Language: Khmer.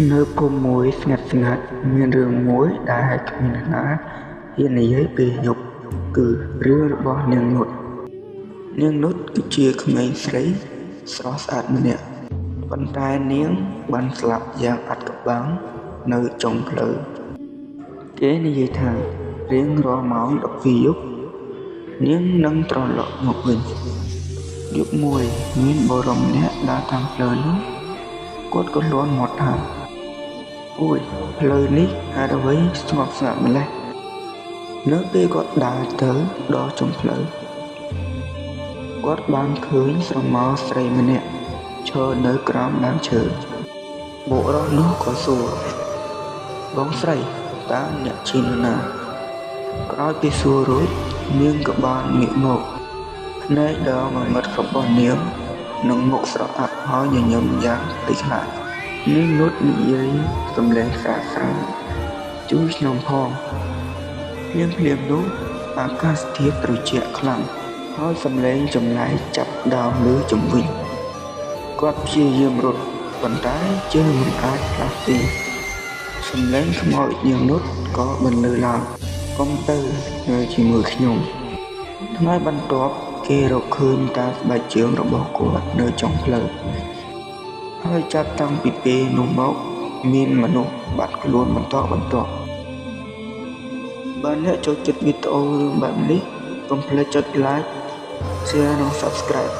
នៅភូមិមួយស្ងាត់ៗ មានរឿងមួយដែលគ្មាននរណាហ៊ាននិយាយពេលយប់ គឺរឿងរបស់នាងនុត នាងនុតគឺជាក្មេងស្រីស្រស់ស្អាតម្នាក់ ប៉ុន្តែនាងបានស្លាប់យ៉ាងអាថ៌កំបាំងនៅចុងផ្លូវ គេនិយាយថារៀងរាល់ម៉ោង ១២ យប់ នាងនឹងត្រឡប់មកវិញ យប់មួយមានបុរសម្នាក់ដើរតាមផ្លូវនោះ គាត់ក៏លាន់មាត់ថា "អូយ ផ្លូវនេះហេតុអ្វីស្ងប់ស្ងាត់ម្ល៉េះ?" នៅពេលគាត់ដើរទៅដល់ចុងផ្លូវ គាត់បានឃើញស្រមោលស្រីម្នាក់ឈរនៅក្រោមដើមឈើ បុរសនោះក៏សួរ "បងស្រី តើអ្នកជានរណា?" ក្រោយពីសួររួច នាងក៏បានងាកមក ភ្នែកដ៏ងងឹតរបស់នាង និងមុខស្រអាប់ហើយញញឹមយ៉ាងភ័យខ្លាច នាងនុតនិយាយសំឡេងស្រាលៗ "ជួយខ្ញុំផង!" ភ្លាមៗនោះអាកាសធាតុត្រជាក់ខ្លាំង ហើយសំឡេងចម្លែកចាប់ផ្ដើមឮជុំវិញ គាត់ព្យាយាមរត់ ប៉ុន្តែជើងមិនអាចផ្លាស់ទី សំឡេងខ្មោចនាងនុតក៏បន្លឺឡើង "កុំទៅ នៅជាមួយខ្ញុំ!" ថ្ងៃបន្ទាប់គេរកឃើញតែស្បែកជើងរបស់គាត់នៅចុងផ្លូវ ហើយចាប់តាំងពីពេលនោះមកមានមនុស្សបាត់ខ្លួនបន្តបន្ទាប់ បើអ្នកចូលចិត្តវីដេអូរឿងបែបនេះ កុំភ្លេចចុច Like, Share និង Subscribe